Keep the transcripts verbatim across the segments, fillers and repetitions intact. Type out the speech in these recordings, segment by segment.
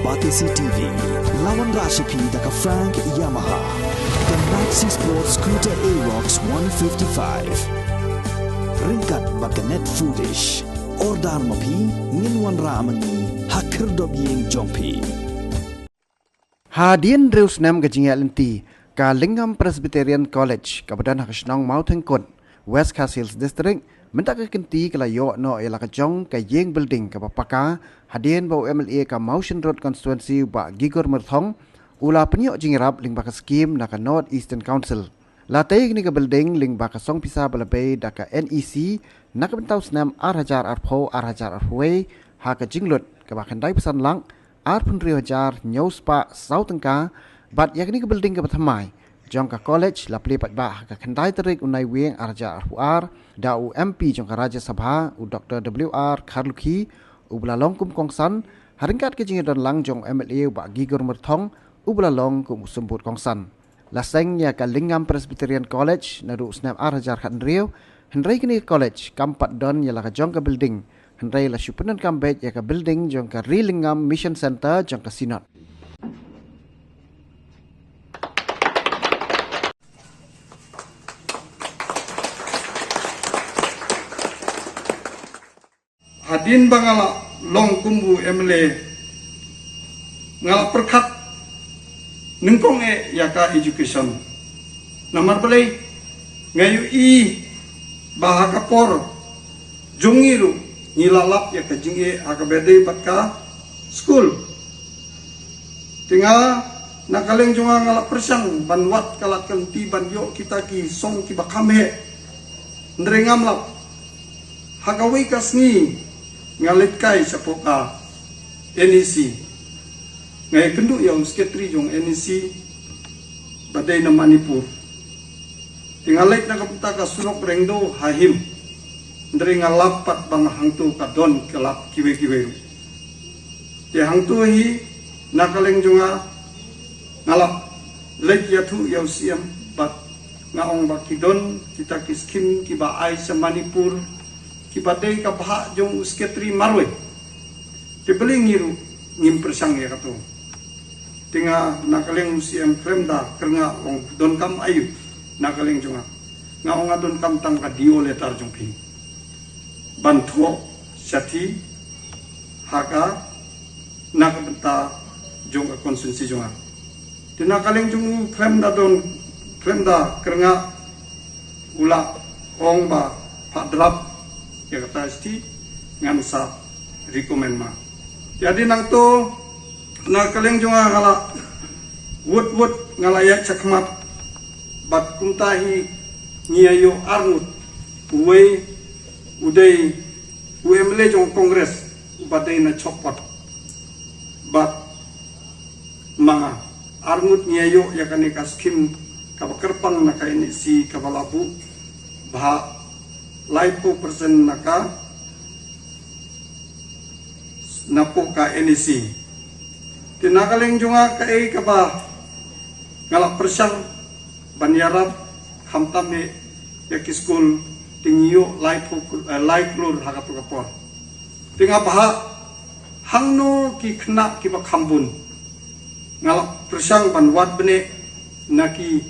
Batesi T V, la wanrah sha phi da ka Frank Yamaha, ka Maxi Sport Scooter Aerox one fifty-five. Ryngkat bad ka Net Foodish. Order ma phi, ngin wanrah ma ngi ha khyrdop ïing jong phi. Hadien hynriew snem ka jingïaid lynti, ka Lyngngam Presbyterian College, kaba don ha ka shnong Mawthengkut, West Khasi Hills District, mynta ka kynti ka la ïoh noh ïa la ka jong ka ïing building kaba paka, hadien ba u M L A ka Mawshynrut Constituency, Bah Gigor Myrthong, u la pynïoh jingïarap lyngba ka skhim na ka North Eastern Council. La tei kane ka building lyngba ka song pisa ba la bei da ka N E C na ka bynta u snem ar hajar arphew, ar hajar arphew wei, ha ka jinglut kaba khyndai phew san lak, arphew hynriew hajar hynñiew spah saw tyngka, bad ïa kane ka building kaba thymmai jong ka college la plie paidbah ha ka khyndai tarik u Naiwieng ar hajar arphew ar, da u M P jong ka Rajya Sabha, u Doktor W R Kharlukhi, uba la long kum u kongsan, ha ryngkat ka jingïadon lang jong u M L A u Bah Gigor Myrthong, uba la long kum u symbud kongsan. La seng ïa ka Lyngngam Presbyterian College naduh u snem ar hajar khathynriew, hynrei kane ka college kam pat don ïa la ka jong ka building, hynrei la shu pyndonkam beit ïa ka building jong ka Ri Lyngngam Mission Centre jong ka Synod. Hadien ba nga la long kum u M L A, nga la pyrkhat nyngkong eh ïa ka education. Namar balei, nga ïohi ba ha ka por jong ngi ruh ngi la lap ïa ka jingeh ha kaba ïadei bad ka skul. Te nga, na ka liang jong nga, nga la pyrshang ban wad ka lad ka lynti ban ïoh kita ki song kiba kham heh. Hynrei ngam lap. Ha kawei ka sngi nga leit kai shapoh ka N E C. Nga ïakynduh ïa u secretary jong N E C ba dei na Manipur. Te nga leit na ka bynta ka surok Rengdo ha Him. Hynrei nga lap pat ba nga hangto ka don ka lad kiwei kiwei ruh. Te hangto hi, na ka liang jong nga, nga la leit ïathuh ïa u C M bad nga ong ba ki don kita ki skhim kiba ai sha Manipur, kiba dei ka bhah jong u secretary marwei. Te balei ngi ruh ngim pyrshang ïa kato. Te nga, na ka liang u C M khlem da kyrngah, ong, donkam aïu na ka liang jong nga. Nga ong, nga donkam tang ka D O letter jong phi ban thoh shathie ha ka, na ka bynta jong ka constituency jong nga. Te na ka liang jong u khlem da don, khlem da kyrngah, u la ong ba pha drap ïa kata shathie, ngan sa recommend ma. Te hadien nangto, na ka liang jong nga, nga la wut wut, nga la ïaid shakhmat. Bad kumta hi ngi ïa ïoh arngut. Uwei u dei u M L A jong Congress uba dei na Chopot. Bad ma nga, arngut ngi ïa ïoh ïa kane ka skhim kaba kyrpang na ka N E C, kaba la buh bha laiphew percent na ka, napoh ka N E C. Te na ka liang jong nga, kaei kaba nga la pyrshang ban ïarap, khamtam eh ïa ki skul, te ngi ïoh laiphew, eh, lai klur ha kato ka por. Te nga bhah hangno ki khynnah kiba kham bun. Nga la pyrshang ban wad bniah na ki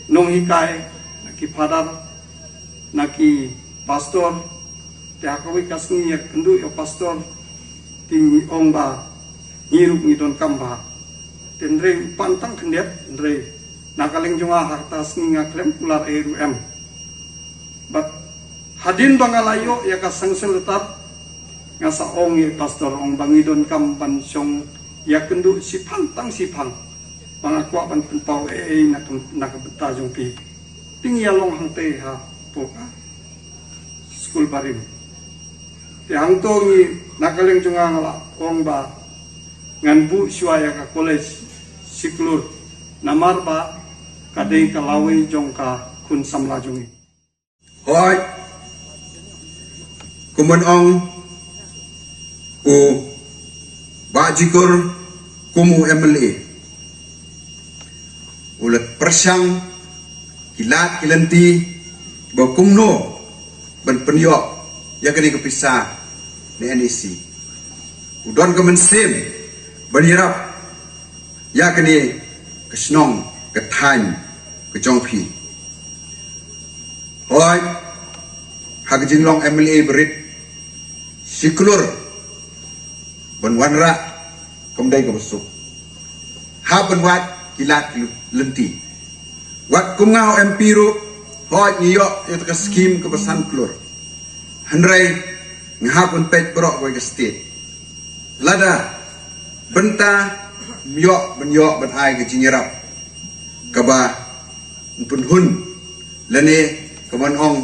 nonghikai, na ki phadar, na ki pastor. Te ha kawei ka sngi ïakynduh ïa u pastor, te ngi ong ba ngi ruh ngi donkam bha. Te hynrei u pan tang khyndiat, hynrei na ka liang jong nga, ha kata sngi nga khlem kular ei ruh em. Bad hadien ba nga la ïoh ïa ka sanction letter, nga sa ong ïa u pastor, ong ba ngi donkam ban shong ïakynduh shiphang tang shiphang, ba nga kwah ban pynpaw ei ei na ka, na ka bynta jong phi. Te ngi ïalong hangtei hapoh ka skul barim. Te hangto ngi, na ka liang jong nga, nga la ong ba ngan buh shuwa ïa ka college shi klur, namar ba ka dei ka lawei jong ka khun samla jong ngi. Hooid, kumba ong u Bah Jikor kum u M L A, u la pyrshang ki lad ki lynti ba kumno ban pynïoh ïa kane ka pisa na N E C. U don ka mynsiem ban ïarap ïa kane ka shnong ka thaiñ ka jong phi. Hooid, ha ka jinglong M L A barit, shi klur ban wanrah kam dei kaba suk. Hap ban wad ki lad ki lynti. Wat kum nga u M P ruh, hooid ngi ïoh ïa ka skim kaba san klur. Hynrei nga hap ban peit baroh kawei ka state. Lada bynta ym ïoh ban ïoh ban ai ka jingïarap kaba pynhun lane ka ban ong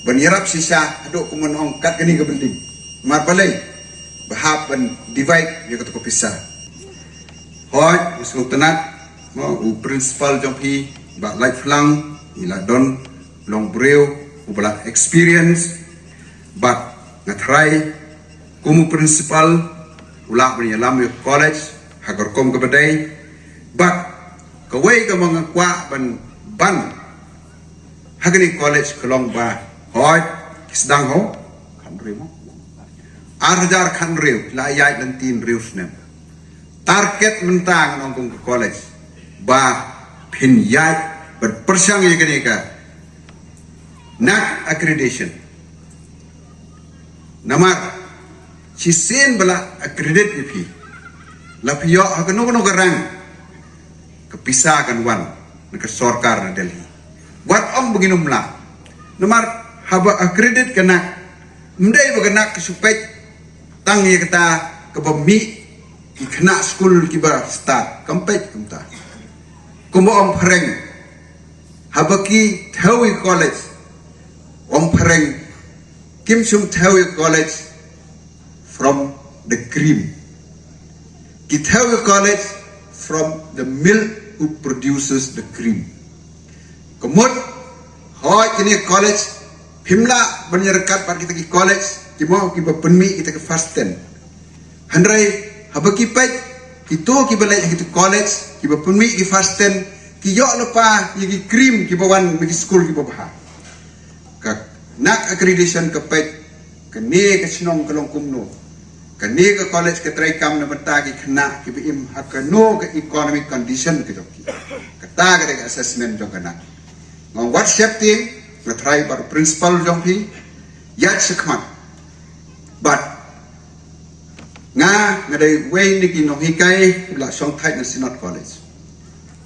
ban ïarap shisha haduh ka ban ong kat kane ka building. Mar balei ba hap ban divide ïa kata ka pisa. Hooid, u sngewtynnat mo u principal jong phi Bah Laitphlang, i la don long briew uba la experience, bad nga tharai kum u principal u lah ban ïalam ïa ka college ha ka rukom kaba dei. Bad kawei kaba nga kwah ban ban ha kane ka college ka long ba, hooid, ki sdang ho khathynriew mo, ar hajar khathynriew, la ïaid lynti hynriew snem. Target mynta ngan ong kum ka college ba phin ïaid ban pyrshang ïa kane ka NAAC accreditation. Namar shisien ba la accredit ïa phi, la phi ïoh ha kano kano ka rank, ka pisa kan wan na ka sorkar na Delhi. Wat ong ba ngin ym lah. Namar haba accredit ka NAAC, ym dei ba ka NAAC ka shu peit tang ïa kata kaba mih ki khynnah skul kiba stad, kam peit kumta. Kumba ong phareng, haba ki thew ïa ka college, ong phareng, kim shym thew ïa ka college from the cream. Ki thew ïa ka college from the milk who produces the cream. Ka mut, hooid kine ki college, phim lah ban ïaryngkat bad kita ki college ki mo kiba pynmih kita ki first ten. Hynrei haba ki peit kito kiba leit ha kita ki college kiba pynmih ki first ten, ki ïoh lypa ïa ki cream kiba wan na ki skul kiba bha. Ka NAAC accreditation ka peit kane ka shnong ka long kumno, kane ka college ka trei kam na bynta ki khynnah kiba im ha kano ka economic condition ka jong ki. Kata ka dei ka assessment jong ka NAAC. Nga ong wat sheptieng, nga tharai bad u principal jong phi, ïaid shakhmat. Bad nga, nga dei uwei na ki nonghikai ba la shongthait na Synod College.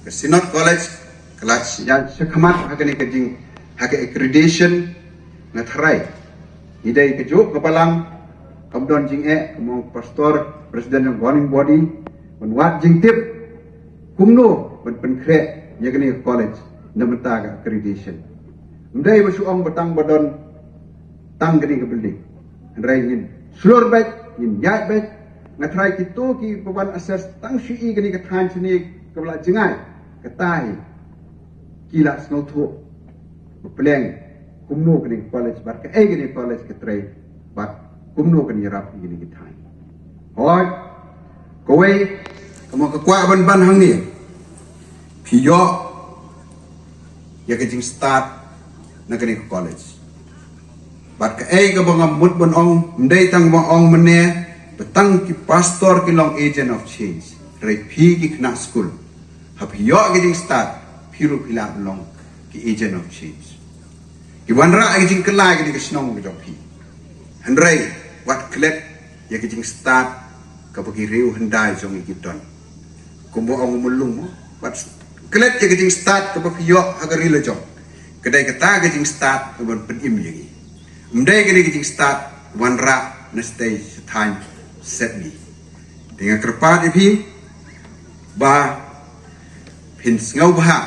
Ka Synod College ka la ïaid shakhmat ha kane ka jing, ha ka accreditation. Nga tharai ngi dei kajuh ka balang, kam don jingeh, kum u pastor, president jong governing body, ban wad jingtip kumno ban pynkhreh ïa kane ka college na bynta ka accreditation. Ym dei ba shu ong ba tang ba don tang kane ka building. Hynrei ngin shlur beit, ngin ïaid beit. Nga tharai kito kiba wan assess tang shu i kane ka thaiñ shane kaba la jngai, kata hi ki la sngewthuh ba pleng kumno kane ka college bad kaei kane ka college ka trei bad kumno kan ïarap ïa kane ka thaiñ. Hooid, kawei kaba nga kwah ban ban hangne, phi ïoh ïa ka jingstad na kane ka college. Bad kaei kaba nga mut ban ong, ym dei tang ba ong mynne ba tang ki pastor ki long agent of change. Hynrei phi ki khynnah skul, haba phi ïoh ka jingstad, phi ruh phi lah ban long ki agent of change. Ki wanrah ïa ka jingkylla ïa kane ka shnong ka jong phi. Hynrei wat klet ïa ka jingstad kaba ki riew hyndai jong ngi ki don. Kumba ong u Myllung mo, wat klet ïa ka jingstad kaba phi ïoh ha ka ri la jong. Ka dei kata ka jingstad kaban pynim ïa ngi. Ym dei kane ka jingstad wanrah na shatei shathaiñ sep ngi. Te nga kyrpad ïa phi ba phin sngewbha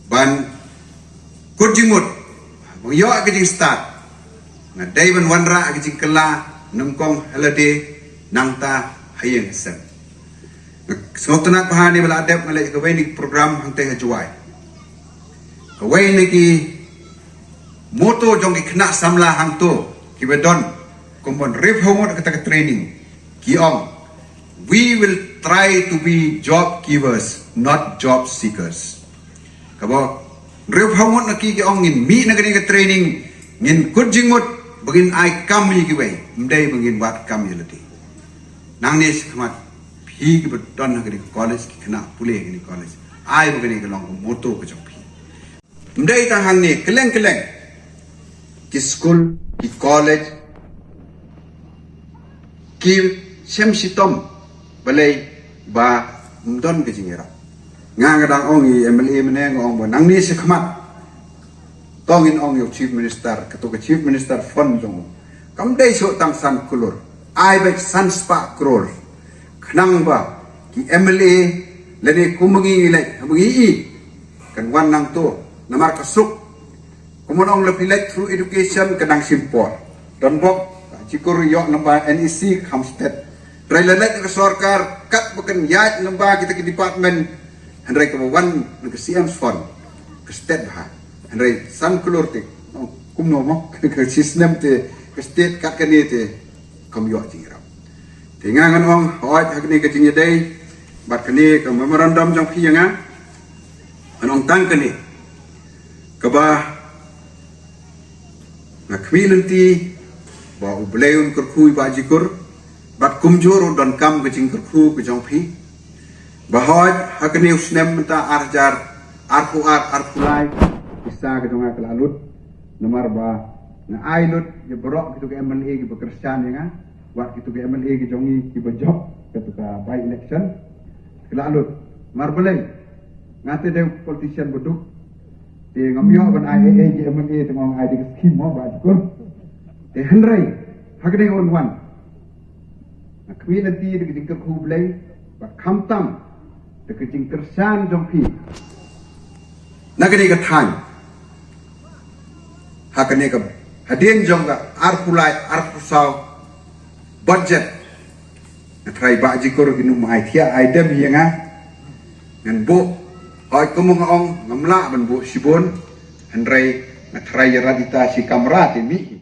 ban kut jingmut, ban ïoh ka jingstad. Nga dei ban wanrah ka jingkylla nyngkong ha lade, nangta ha ïing ha sem. Nga sngewtynnat ba ha kane ba la dep nga leit kawei na ki program hangtei ha Jowai. Kawei na ki motto jong ki khynnah samla hangto kiba don kumban hynriewphew ngut kata ka training, ki ong, "We will try to be job givers, not job seekers." Kaba hynriewphew ngut na ki ki ong, ngin mih na kane ka training, ngin kut jingmut ba ngin ai kam ïa kiwei, ym dei ba ngin wad kam ïa lade. Nangne shakhmat Phi kiba don ha kane ka college, ki khynnah pule ha kane ka college, ai ba kane ka long ka motto ka jong phi. Ym dei tang hangne, kylleng kylleng ki skul, ki college, ki shem shitom, balei ba ym don ka jingïarap. Nga, nga dang ong ïa i MLA mynne, nga ong ba nangne shakhmat to ngin ong ïa u Chief Minister, kato ka Chief Minister fund jong u kam dei shuh tang san klur, ai beit san spah klur khnang ba ki MLA lane kumba ngi leit, haba ngi i, kan wan nangto, namar ka suk. Kumba ong, la phi leit through education, ka nang shim por. Don bok, Jikur ïoh lyngba NEC, kham stet. Hynrei la leit na ka sorkar, katba kan ïaid lyngba kita ki department, hynrei kaba wan na ka CM fund, ka stet bha. Hynrei san klur te, kumno mo, ka shi snem te, ka stet kat kane te kam ïoh jingïarap. Te nga ngan ong, hooid, ha kane ka jingïadei bad kane ka memorandum jong phi ïa nga, ngan ong tang kane, kaba nga khmih lynti ba U Blei un kyrkhu ïa i Bah Jikur, bad kumjuh ruh donkam ka jingkyrkhu ka jong phi, ba hooid ha kane u snem mynta ar hajar arphew ar arphew lai, pisa ka jong nga ka la lut. Namar ba nga ai lut ïa baroh kito ki MLA kiba kyrshan ïa nga, wat kito ki MLA ki jong ngi kiba jop kato ka by election, ka la lut. Namar balei? Nga te dei politician ba duk, te ngam ïoh ban ai ei ei ïa ki MLA te nga ong ai da ka skim mo, Bah Jikur. Te hynrei ha kane ka wan wan, nga khmih lynti da ka jingkyrkhu U Blei, bad khamtam da ka jingkyrshan jong phi na kane ka thaiñ, ha kane ka, hadien jong ka arphew lai arphew saw budget, nga trai Bah Jikur, kino ma ai thiah ai dem ïa nga, ngan buh. Hooid, kumba nga ong, ngam lah ban buh shibun, hynrei nga trai ïarap ïa ita shi kamra te mih.